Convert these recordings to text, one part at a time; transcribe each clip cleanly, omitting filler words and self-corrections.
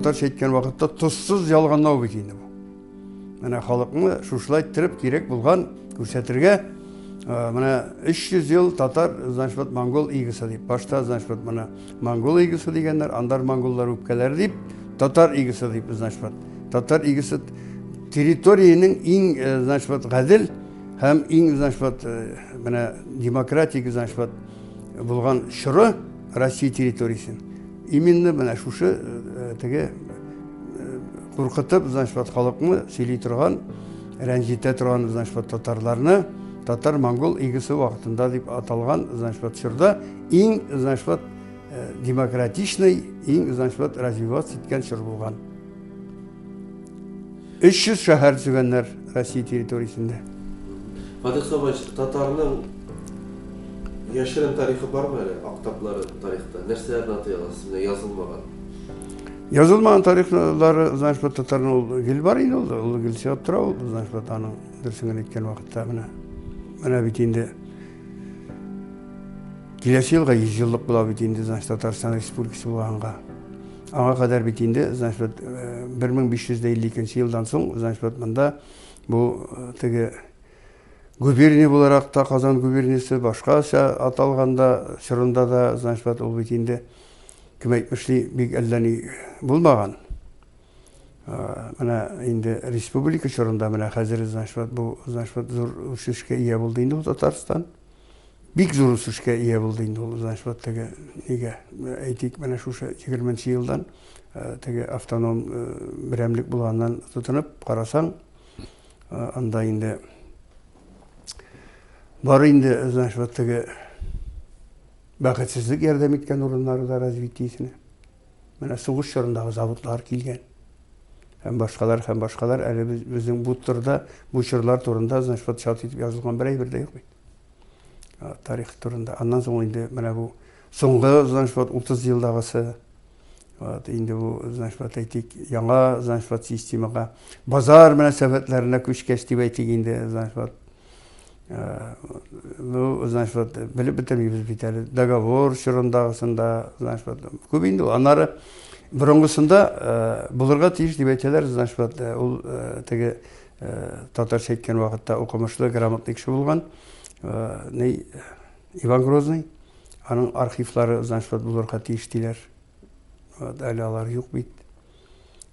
татарча әйткән вакытта тозсыз ялганлау бит инде бу. Менә халыкны шушылай иттереп кирәк булган күрсәтергә менә 300 ел татар, значит, вот монгол игысы дип. Башта, значит, вот менә монгол игысы дигәннәр, андар монголлар үпкәләр дип, татар игысы дип, значит, вот. Татар игысы территориянең иң, значит, вот гадел һәм иң, значит, вот менә демократик, значит, вот булган чоры Россия территориясен. Именно менә шушы теге куркытып, значит, вот халыкны сөйли торган, рәнҗетә торган, значит, вот татарларны татар-монгол игесе вакытында дип аталган, значит, вот чорда иң, значит, вот демократичный, иң, значит, вот развиваться иткән чор булган. 300 шәһәр төзегәннәр Россия территориясендә. Фатих Сабаевич, татарның яшерен тарихы бармы әле, актаплары тарихта? Нәрсәләрне атый аласыз, менә язылмаган? Язылмаган тарихлары, значит, вот татарның ул гел бар инде ул, ул гел чыгып тора ул, значит, вот аның дөресен генә әйткән вакытта менә. Менә бит инде киләсе елга 100 еллык була бит инде, значит, Татарстан Республикасы булганга. Аңа кадәр бит инде, значит, вот 1552 елдан соң, значит, вот монда бу теге губерния буларак та Казан губерниясе башкача аталганда чорында да, значит, вот ул бит инде кем әйтмешли бик әллә ни булмаган. Менә инде республика чорында менә хәзер, значит, вот бу, значит, вот зур үсешкә ия булды инде бу Татарстан. Бик зур үсешкә ия булды инде ул, значит, вот теге нигә, әйтик, менә шушы 20 елдан теге автоном берәмлек булганнан тотынып карасаң, анда инде бар инде, значит, вот теге бәхетсезлек ярдәм иткән урыннары да развитиесенә. Менә сугыш чорындагы заводлар килгән. Һәм башкалар, һәм башкалар. Әле безнең бу турыда, бу чорлар турында, значит, вот чат итеп язылган бер әйбер дә юк бит. Тарих турында. Аннан соң инде менә бу соңгы, значит, вот 30 елдагысы, вот, инде бу, значит, вот әйтик, яңа, значит, вот системага, базар мөнәсәбәтләренә күчкәч дип әйтик инде, значит, вот, ну, значит, вот, белеп бетермибез бит әле. Договор чорындагысында, значит, вот, күп инде ул. Аннары борынгысында булырга тиеш дип әйтәләр, значит, вот, ул теге татарча әйткән вакытта укымышлы, грамотный кеше булган. Ни Иван Грозный, аның архивлары, значит, вот, булырга тиеш диләр. Вот, әле алар юк бит.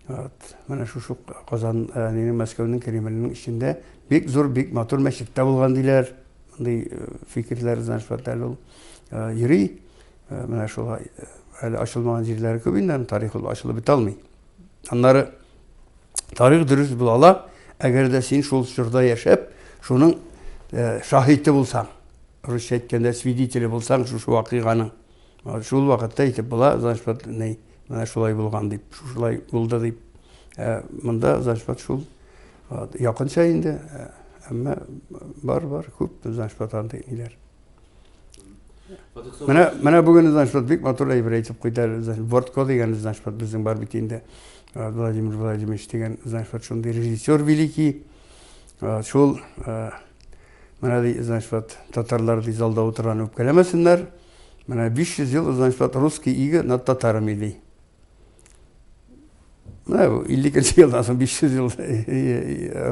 Вот. Менә шушы Казан, нинең Мәскәүнең Кремленең эчендә бик зур, бик матур мәчет тә булган диләр. Мондый фикерләр, значит, вот әле ул йөри. Менә шулай әле ачылмаган җирләре күп инде, тарих ул ачылып бетә алмый. Аннары тарих дөрес була ала, әгәр дә син шул чорда яшәп, шуның шаһиты булсаң, русча әйткәндә свидетеле булсаң шушы вакыйганың. Шул вакытта әйтеп була, значит, вот, ни, менә шулай булган дип, шушылай булды дип. Ә, монда, значит, вот шул вот, якынча инде, әмма бар, бар, күп, значит, вот андый ниләр. Менә, менә бүген, значит, вот бик матур әйбер әйтеп куйды, значит, Бортко дигән, значит, вот безнең бар бит инде, Владимир Владимирович дигән, значит, вот шундый режиссер великий, шул, менә ди, значит, вот татарлар ди залда утырган үпкәләмәсеннәр, Менә 500 ел, значит, вот русский иго над татарами ди. Менә бу 52 елдан соң 500 ел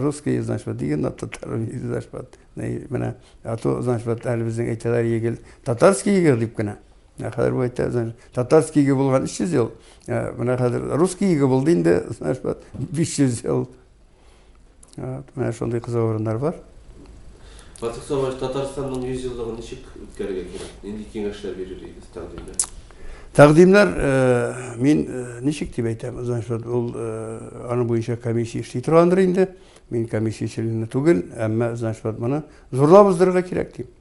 русский, значит, вот иго над татарами, значит, вот. Менә, а то, значит, вот әле безнең әйтәләр егел татарский иго дип кенә. Менә хәзер бу әйтә, значит, татарский иго булган 300 ел. Менә хәзер русский иго булды инде, значит, вот 500 ел. Вот, менә шундый кызык урыннар бар. Фатих Самаевич, Татарстанның 100 еллыгын ничек үткәрергә кирәк? Нинди киңәшләр бирер идегез, тәкъдимнәр? Тәкъдимнәр, э, мин э, ничек дип әйтәм, значит, ул э, аның буенча комиссия эшли торгандыр инде. Мин комиссия члены түгел, әмма, значит, вот моны зурлап уздырырга кирәк дим.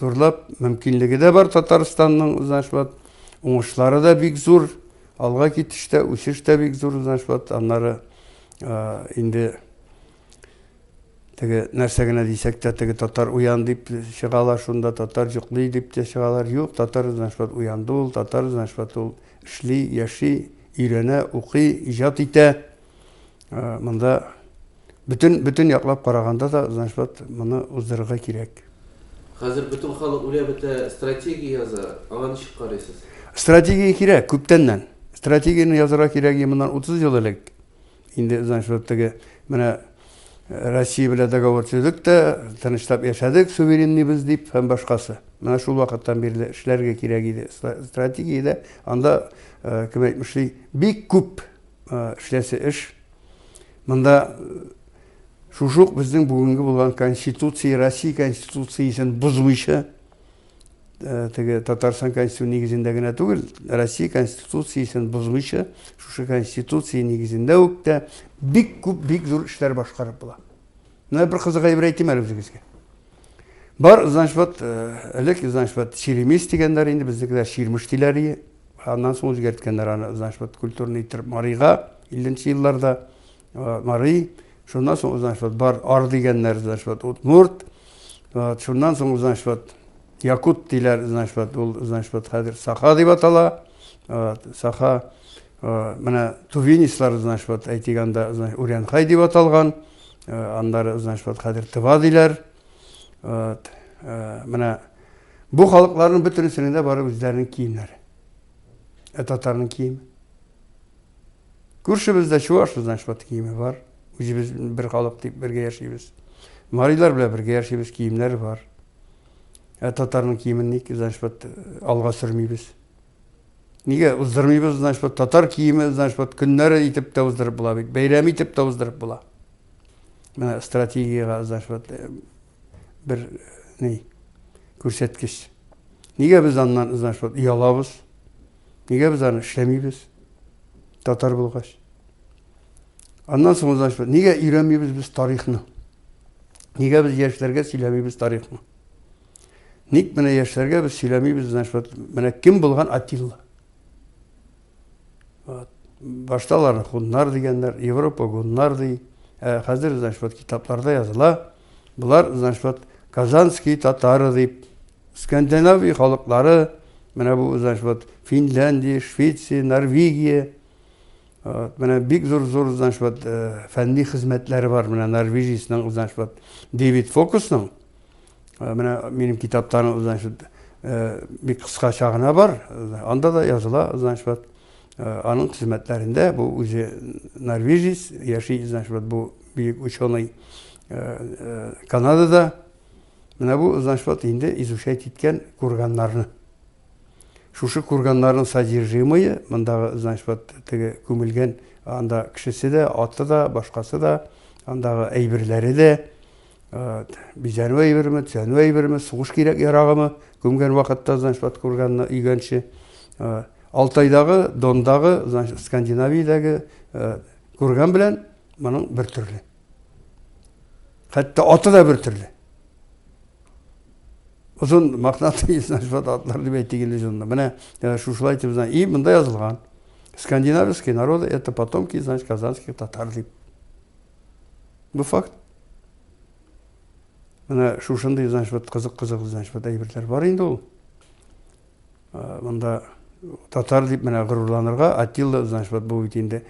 Зурлап мөмкинлеге дә бар Татарстанның, значит, вот уңышлары да бик зур. Алга китеш тә, үсеш тә бик зур, значит, вот аннары инде теге нәрсә генә дисәк тә, теге татар уян дип чыгалар шунда, татар йоклый дип тә чыгалар. Юк, татар, значит, вот уянды ул, татар, значит, вот ул эшли, яши, өйрәнә, укый, иҗат итә. Монда бөтен бөтен яклап караганда да, значит, вот моны уздырырга кирәк. Хәзер бөтен халык үлә бетә, стратегия яза. Аңа ничек карыйсыз? Стратегия кирәк, күптәннән. Стратегияне язарга кирәк иде моннан 30 ел элек. Инде, значит, вот теге менә Россия белән договор төзедек тә, тынычлап яшәдек, суверенныйбыз дип һәм башкасы. Менә шул вакыттан бирле эшләргә кирәк иде. Стратегиядә анда, кем әйтмешли, бик күп эшләсе эш. Монда шушы ук безнең бүгенге булган Конституция, Россия Конституциясен бозмыйча, теге Татарстан Конституция нигезендә генә түгел, Россия Конституциясен бозмыйча, шушы Конституция нигезендә үк тә бик күп, бик зур эшләр башкарып була. Менә бер кызык әйбер әйтим әле үзегезгә. Бар, значит, вот, элек, значит, вот, черемис дигәннәр инде, безнекеләр чирмеш диләр ие. Аннан соң үзгәрткәннәр аны, значит, вот, культурный иттереп Марига 50 елларда Мари, шуннан соң, значит, вот, бар ар дигәннәр, значит, вот, удмурт, вот, шуннан соң, значит, вот, якут диләр, значит, вот, ул, значит, вот, хәзер саха дип атала, вот, саха, менә тувинислар, значит, вот, әйтик анда, значит, урянхай дип аталган, аннары, значит, вот, хәзер тыва диләр, вот, менә бу халыкларның бөтенесенең дә бар үзләренең киемнәре. Ә татарның киеме? Күршебездә чуаш, значит, вот киеме бар. Үзебез бер халык дип бергә яшибез. Марилар белән бергә яшибез, киемнәре бар. Ә татарның киемен ник, значит, вот алга сөрмибез? Нигә уздырмыйбыз, значит, вот татар киеме, значит, вот көннәре итеп тә уздырып була бит, бәйрәм итеп тә уздырып була. Менә стратегиягә, значит, вот бер ни күрсәткеч. Нигә без аннан, значит, вот оялабыз? Нигә без аны эшләмибез? Татар булгач. Аннан соң, значит, нигә өйрәнмибез без тарихны? Нигә без яшьләргә сөйләмибез тарихны? Ник менә яшьләргә без сөйләмибез, значит, менә кем булган Атилла? Вот. Башта аларны хуннар дигәннәр, Европа гуннар ди. Ә хәзер, значит, вот китапларда языла. Болар, значит, вот казанские татары дип. Скандинавия халыклары, менә бу, значит, вот Финляндия, Швеция, Норвегия, вот, менә бик зур-зур, значит, вот, фәнни хезмәтләре бар, менә Норвегиясенең, значит, вот, Дэвид Фокусның, менә минем китаптан, значит, бик кыскача гына бар, анда да языла, значит, вот, аның хезмәтләрендә бу үзе норвежец, яши, значит, вот, бу бөек ученый Канадада. Менә бу, значит, вот инде изучать иткән курганнарны. Шушы курганнарның содержимое, мондагы, значит, вот теге күмелгән анда кешесе дә, аты да, башкасы да, андагы әйберләре дә, бизәнү әйберме, төзәнү әйберме, сугыш кирәк ярагымы, күмгән вакытта, значит, вот курганны өйгәнче. Алтайдагы, Дондагы, значит, Скандинавиядәге курган белән моның бер төрле. Хәтта аты да бер төрле. Озын мохнатый, значит, вот атлар дип әйтик инде шунда. Менә шушылай итеп, и монда язылган. Скандинавские народы это потомки, значит, казанских татар дип. Бу факт. Менә шушындый, значит, вот кызык-кызык, значит, вот әйберләр бар инде ул. Монда татар дип менә горурланырга, Атилла, значит, вот бу бит инде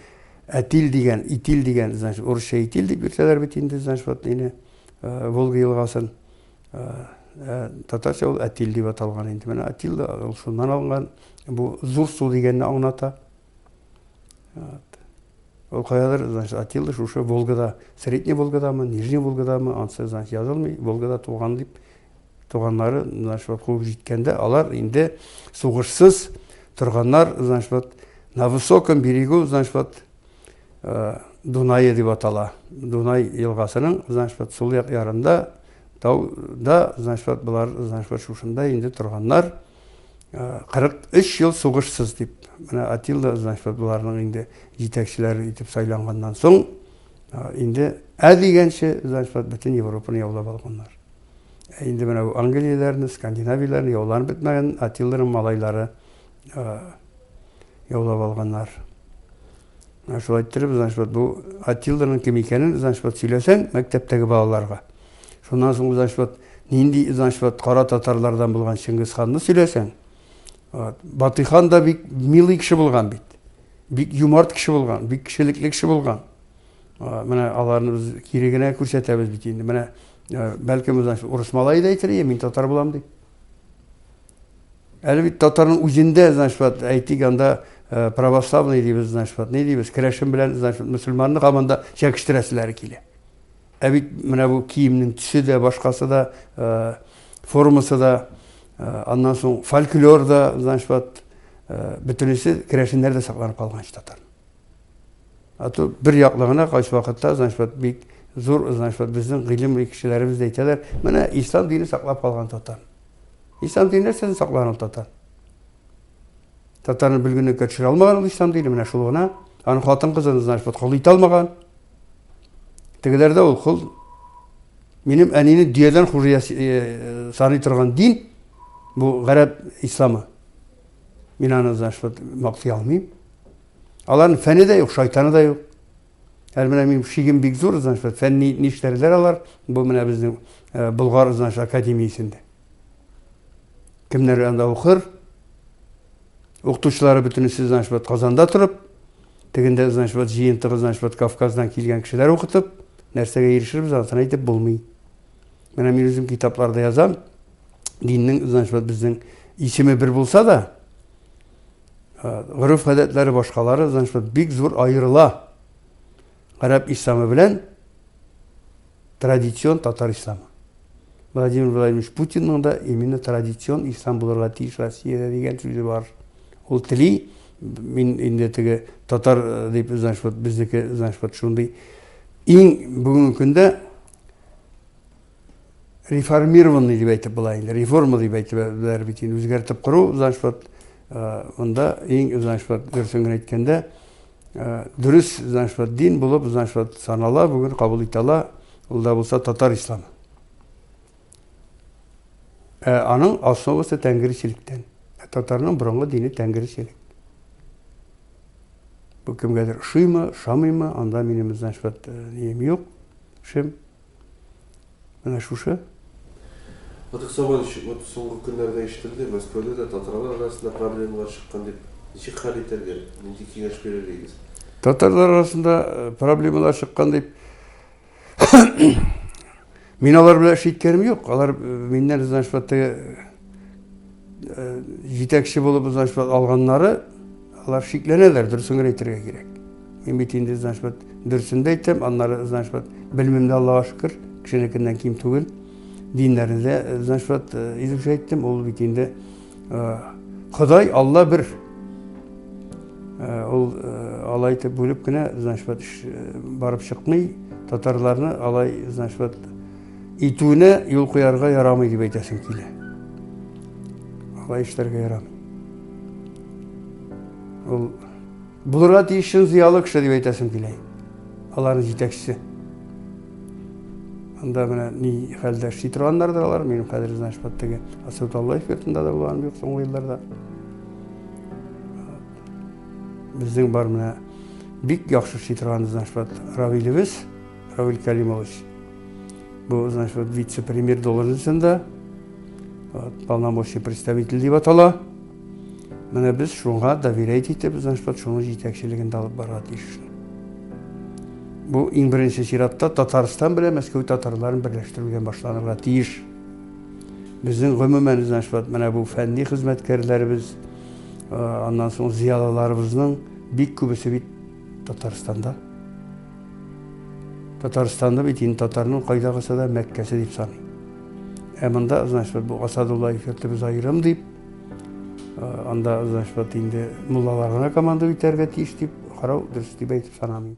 Әтил дигән, Итил дигән, значит, урысча Итил дип йөртәләр бит инде, значит, вот мине Волга елгасын. Татарча ул Әтил дип аталган инде. Менә Атилла ул шуннан алынган. Бу зур су дигәнне аңлата. Вот. Ул каядыр, значит, Атилла шушы Волгада, Средний Волгадамы, Нижний Волгадамы, ансы, значит, язылмый, Волгада туган дип туганнары, значит, вот куып җиткәндә, алар инде сугышсыз торганнар, значит, вот на высоком берегу, значит, вот Дунае дип атала. Дунай елгасының, значит, вот сул як ярында, тауда, значит, вот болар, значит, вот шушында инде торганнар. 43 ел сугышсыз дип. Менә Атилла, значит, вот боларның инде җитәкчеләре итеп сайланганнан соң, инде ә дигәнче, значит, вот бөтен Европаны яулап алганнар. Ә инде менә бу Англияләрне, Скандинавияләрне яуланып бетмәгән Атилланың малайлары яулап алганнар. Менә шулай иттереп, значит, вот бу Атилланың кем икәнен, значит, вот сөйләсәң мәктәптәге балаларга. Шуннан соң, значит, вот нинди, значит, вот кара татарлардан булган Чингисханны сөйләсәң, вот, Батыйхан да бик милый кеше булган бит. Бик юмарт кеше булган, бик кешелекле кеше булган. Менә аларны без кире генә күрсәтәбез бит инде. Менә бәлкем, значит, урыс малае да әйтер, мин татар булам дип. Әле бит татарның үзендә, значит, вот, әйтик, анда православный дибез, значит, вот, ни дибез, керәшен белән, значит, мөселманны һаман да чәкештерәселәре килә. Ә бит менә бу киемнең төсе дә, башкасы да, формасы да, аннан соң фольклор да, значит, вот, бөтенесе керәшеннәрдә сакланып калган татар. А то бер яклы гына кайсы вакытта, значит, вот, бик зур, значит, вот, безнең гыйлемле кешеләребез дә әйтәләр, менә ислам дине саклап калган татар. Ислам дине нәрсәсен саклаган ул татар? Татарны бөлгенлеккә төшерә алмаган ул ислам дине, менә шул гына. Аның хатын-кызын, значит, вот, кол итә алмаган. Тегеләрдә ул кол. Минем әнине дөядән хуже э, саный торган дин, бу гарәп исламы. Мин аны, значит, вот, мактый алмыйм. Аларның фәне дә юк, шайтаны да юк. Әле менә минем шигем бик зур, значит, фәнни нишләрләр алар, бу менә безнең э, Болгар, значит, академиясендә. Кемнәр анда укыр? Укытучылары бөтенесе, значит, вот Казанда торып, тегендә, значит, вот җыентыгы, значит, вот Кавказдан килгән кешеләр укытып, нәрсәгә ирешербез, анысын әйтеп булмый. Менә мин үзем китапларда язам, диннең, значит, вот безнең исеме бер булса да, Гореф-гадәтләре башкалары, значит, бик зур аерыла. Гарәп исламы белән традицион татар исламы. Владимир Владимирович Путинның да именно традицион ислам булырга тиеш Россиядә дигән сүзе бар. Ул тели, мин инде теге татар э, дип, значит, вот безнеке, значит, вот шундый иң бүгенге көндә реформированный дип әйтеп була инде. Реформа дип әйтеләләр бит инде үзгәртеп кору, значит, вот э, монда иң, значит, вот дөресен генә әйткәндә, э, дөрес, значит, вот дин булып, значит, вот санала, бүген кабул итә ала, ул да булса татар исламы. Ә аның основасы тәңгерчелектән. Ә татарның борынгы дине тәңгерчелек. Бу кемгәдер ошыймы, ошамыймы, анда минем, значит, вот, э, нием юк, эшем. Менә шушы. Фатих Саманович, вот соңгы көннәрдә ишетелде, Мәскәүдә дә татарлар арасында проблемалар чыккан дип. Ничек хәл итәргә? Нинди киңәш бирер идегез? Татарлар арасында э, проблемалар чыккан дип Мин алар белән эш иткәнем юк. Алар э, миннән, значит, вот теге э, җитәкче булып, значит, алганнары, алар шикләнәләр, дөресен генә әйтергә кирәк. Мин бит инде, значит, вот, дөресен дә әйтәм, аннары, значит, вот, белемем дә Аллага шөкер, кешенекеннән ким түгел. Диннәрне дә, значит, вот, изучать иттем, ул бит инде Ходай, Алла бер. Ул алай итеп бүлеп кенә, значит, вот, барып чыкмый. Татарларны алай, значит, вот, итүенә юл куярга ярамый дип әйтәсем килә. Алай эшләргә ярамый. Ул булырга тиеш чын зыялы кеше дип әйтәсем килә. Аларның җитәкчесе. Анда менә ни хәлдә эшли торганнардыр алар. Минем хәзер, значит, вот теге Асауталлаев йортында да булганым юк соңгы елларда. Безнең бар менә бик яхшы эшли торган, значит, вот Равилебез, Равил Калимович. Бу, значит, вот вице-премьер должностында, вот, полномочный представитель дип атала. Менә без шуңа доверять итеп, значит, вот шуның җитәкчелегендә алып барырга тиеш. Бу иң беренче чиратта Татарстан белән Мәскәү татарларын берләштерүдән башланырга тиеш. Безнең гомумән, значит, вот менә бу фәнни хезмәткәрләребез, аннан соң зыялыларыбызның бик күбесе бит Татарстанда. Татарстанны бит инде татарның кайдагысы да Мәккәсе дип саный. Ә монда, значит, вот бу Асадуллаев йортыбыз аерым дип, анда, значит, вот инде муллалар гына команда итәргә тиеш дип карау дөрес дип әйтеп санамыйм.